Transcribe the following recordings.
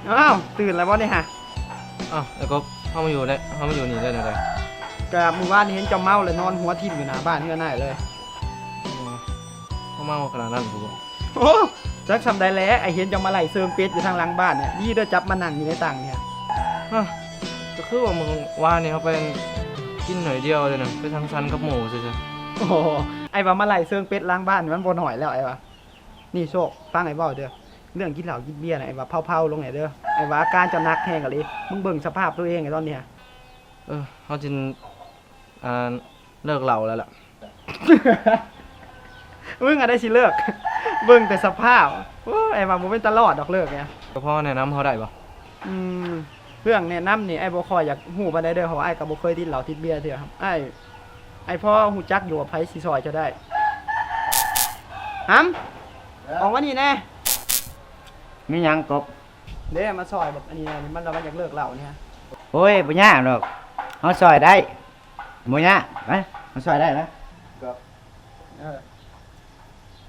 ອ້າວ ຕື່ນແລ້ວບໍ່ນີ້ຫະ? ອ້າວ ໄອ້ກົບ ເຮົາມາຢູ່ແລ້ວ ເຮົາມາຢູ່ນີ້ໄດ້ແນວໃດ? ກະມື້ວານນີ້ເຫັນເຈົ້າເມົາແລ້ວນອນຫົວຖິ້ມຢູ່ໜ້າບ້ານເຮືອນອ້າຍເລີຍ. ອໍ ເຮົາເມົາຂະໜາດນັ້ນພຸ້ນບໍ? ໂອ້ ຈັກສ່ຳໃດແຫຼະ ອ້າຍເຫັນເຈົ້າມາໄລ່ເຊິ່ງເປັດຢູ່ທາງຫຼັງບ້ານນີ້. ດີເດີຈັບມານັ່ງຢູ່ໃນຕັ່ງນີ້. ຮະ ກະຄືວ່າມື້ວານນີ້ເຮົາໄປກິນໜ້ອຍດຽວເລີຍນະ ໄປສັງສັນກັບໝູ່ຊື່ໆ. ໂອ້ ອ້າຍວ່າມາໄລ່ເຊິ່ງເປັດຫຼັງບ້ານມັນບໍ່ໜ້ອຍແລ້ວ ອ້າຍວ່າ. ນີ້ໂຊກ ຟັງອ້າຍເວົ້າເດີ ເລື່ອງກິນເຫຼົ້າກິນເບຍນະ ອ້າຍວ່າເຜາໆລົງແດ່ເດີ. ອ້າຍວ່າອາການເຈົ້າໜັກແຮງອີ່ຫຼີ ມຶງເບິ່ງສະພາບໂຕເອງຕອນນີ້. ເອີ ເຮົາຈິ ອ່າ ເລີກເຫຼົ້າແລ້ວລະ. ມຶງອັນໃດຊິເລີກ ເບິ່ງແຕ່ສະພາບ. ໂອ້ຍ ອ້າຍວ່າບໍ່ເປັນຕາລອດດອກເລີກນີ້. ກະພໍແນະນຳເຮົາໄດ້ບໍ່? ອືມ ເລື່ອງແນະນຳນີ້ ອ້າຍບໍ່ຄ່ອຍຢາກຮູ້ປານໃດເດີ ເພາະວ່າອ້າຍກະບໍ່ເຄີຍຕິດເຫຼົ້າຕິດເບຍເທື່ອ. ອ້າຍ ອ້າຍພໍຮູ້ຈັກຢູ່ວ່າໃຜຊິຊ່ອຍເຈົ້າໄດ້. ຫຳ ອອກມານີ້ແດ່. ມີຫຍັງກົບ? ເດ້ ມາຊ່ອຍບັກອັນນີ້ ມັນວ່າມັນຢາກເລີກເຫຼົ້ານີ້. ໂອ້ຍ ບໍ່ຍາກດອກ ເຮົາຊ່ອຍໄດ້ ບໍ່ຍາກ. ມາ ເຮົາຊ່ອຍໄດ້ນະ. ເອີ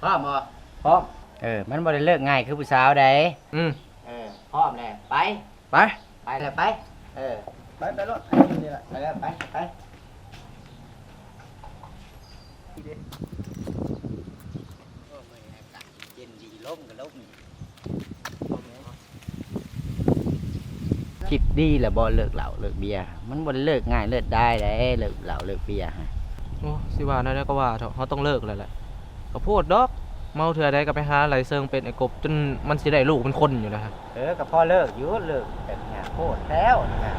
ພ້ອມບໍ່? ພ້ອມ. ເອີ ມັນບໍ່ໄດ້ເລີກງ່າຍຄືຜູ້ສາວໃດ. ອືມ ເອີ ພ້ອມແລ້ວ ໄປ ໄປ ໄປແລ້ວ ໄປ. ເອີ ໄປ ໄປໂລດ ໄປນີ້ແຫຼະ ໄປເລີຍ ໄປ ໄປ. ໂອ້ ມື້ນີ້ອາກາດເຢັນດີ ລົມກະລົມ. ຄິດດີແລ້ວບໍ່? ເລີກເຫຼົ້າເລີກເບຍ ມັນບໍ່ໄດ້ເລີກງ່າຍເລີກດາຍໃດ ເລີກເຫຼົ້າເລີກເບຍຫັ້ນ. ໂອ້ ຊິວ່າແນວໃດກະວ່າເຖາະ ເຮົາຕ້ອງເລີກແລ້ວແຫຼະ. ກະໂພດດອກ ເມົາເທື່ອໃດກະໄປຫາໄລ່ເຊິ່ງເປັດໄອ້ກົບ ຈົນມັນຊິໄດ້ລູກເປັນຄົນຢູ່ນະ. ເອີ ກະພໍເລີກຢູ່ ເລີກແບບນີ້ໂພດແລ້ວນີ້ນະ.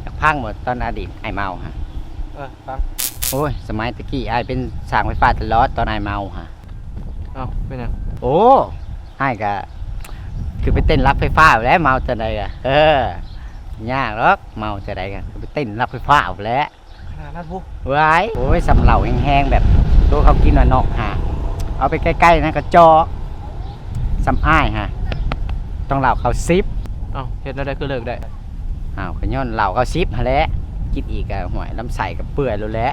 ຢາກຟັງບໍ່ ຕອນອະດີດອ້າຍເມົາຫັ້ນ? ເອີ ຟັງ. ໂອ້ຍ ສະໄໝແຕ່ກີ້ອ້າຍເປັນຊ່າງໄຟຟ້າຕະຫຼອດ ຕອນອ້າຍເມົາຫັ້ນ. ເອົ້າ ເປັນຫຍັງ? ໂອ້ ອ້າຍກະຄືໄປເຕັ້ນລັກໄຟຟ້າພຸ້ນແຫຼະ ເມົາຈັ່ງໃດກະ. ເອີ ຍາກດອກ ເມົາຈັ່ງໃດກະຄືໄປເຕັ້ນລັກໄຟຟ້າພຸ້ນແຫຼະ. ຂະໜາດນັ້ນພຸ້ນ? ວ້າຍ ໂອ້ຍ ສ່ຳເຫຼົ້າແຮງໆ ແບບໂຕເຂົາກິນວ່ານອກຫາ ເອົາໄປໃກ້ໆນັ້ນກະຈອກ. ສ່ຳອ້າຍຫະ ຕ້ອງເຫຼົ້າເຂົ້າສິບ. ເອົ້າ ເຮັດແນວໃດຄືເລີກໄດ້? ເອົ້າ ກະຍ້ອນເຫຼົ້າເຂົ້າສິບຫັ້ນແຫຼະ ກິນອີກກະ ຫ້ວຍ ລຳໄສ້ກະເປື່ອຍໂລດແຫຼະ.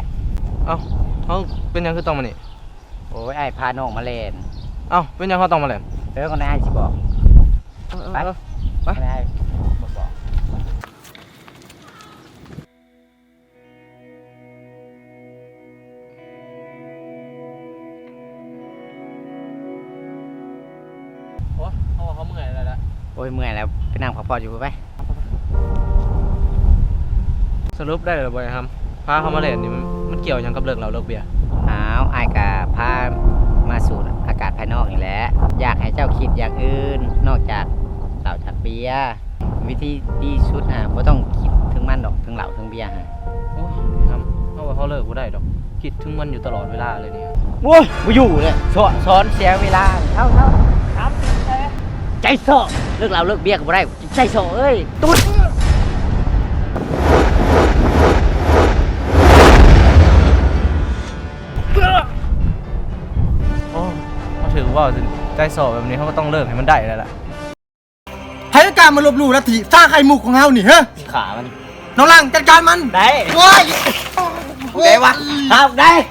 ເອົ້າ ເຮົາເປັນຫຍັງຄືຕ້ອງມານີ້? ໂອ້ຍ ອ້າຍພານ້ອງມາແລ່ນ. ເອົ້າ ເປັນຫຍັງເຮົາຕ້ອງມາແລ່ນ? ເອີ ກະນາຍຊິບອກ. ເອີ ໄປ ເອີ ໄປ ນາຍບອກ. ໂອ້ຍ ເຮົາວ່າເຮົາເມື່ອຍແລ້ວລະ. ໂອ້ຍ ເມື່ອຍແລ້ວ ໄປນັ່ງພັກຜ່ອນຢູ່ພຸ້ນໄປ. ສະຫຼຸບໄດ້ແລ້ວບໍ່ອ້າຍຫຳ? ພາເຮົາມາແລ່ນນີ້ ມັນ ມັນກ່ຽວຫຍັງກັບເລື່ອງເຫຼົ້າເລີກເບຍ? ອ້າວ ອ້າຍກະພາມາສູດອາກາດພາຍນອກນີ້ແຫຼະ ຢາກໃຫ້ເຈົ້າຄິດຢ່າງອື່ນນອກຈາກເຫຼົ້າຈາກເບຍ. ວິທີດີສຸດຫະ ບໍ່ຕ້ອງຄິດເຖິງມັນດອກ ເຖິງເຫຼົ້າເຖິງເບຍຫະ. ໂອ້ຍ ຫຳ ເຮົາວ່າເຮົາເລີກບໍ່ໄດ້ດອກ ຄິດເຖິງມັນຢູ່ຕະຫຼອດເວລາເລີຍນີ້. ໂອ້ຍ ບໍ່ຢູ່ແລ້ວ ສອນ ສອນເສຍເວລາ. ເຊົາ ເຊົາ ໃຈສໍ້ ເລີກເຫຼົ້າເລີກເບຍກະບໍ່ໄດ້ ໃຈສໍ້ເອີຍ ຕູດ. ໂອ້ ມາຖືກເວົ້າ ໃຈສໍ້ແບບນີ້ ເຮົາກະຕ້ອງເລີກໃຫ້ມັນໄດ້ແລ້ວລະ. ໃຜກະກ້າມາລົບຫຼູ່ລັດທິຊາໄຂ່ມຸກຂອງເຮົານີ້ ເຮີ? ຊິຂ້າມັນ. ນ້ອງຫຼັງ ຈັດການມັນ. ໄດ້. ໂອ້ຍ ໄດ້ວະ. ໄດ້.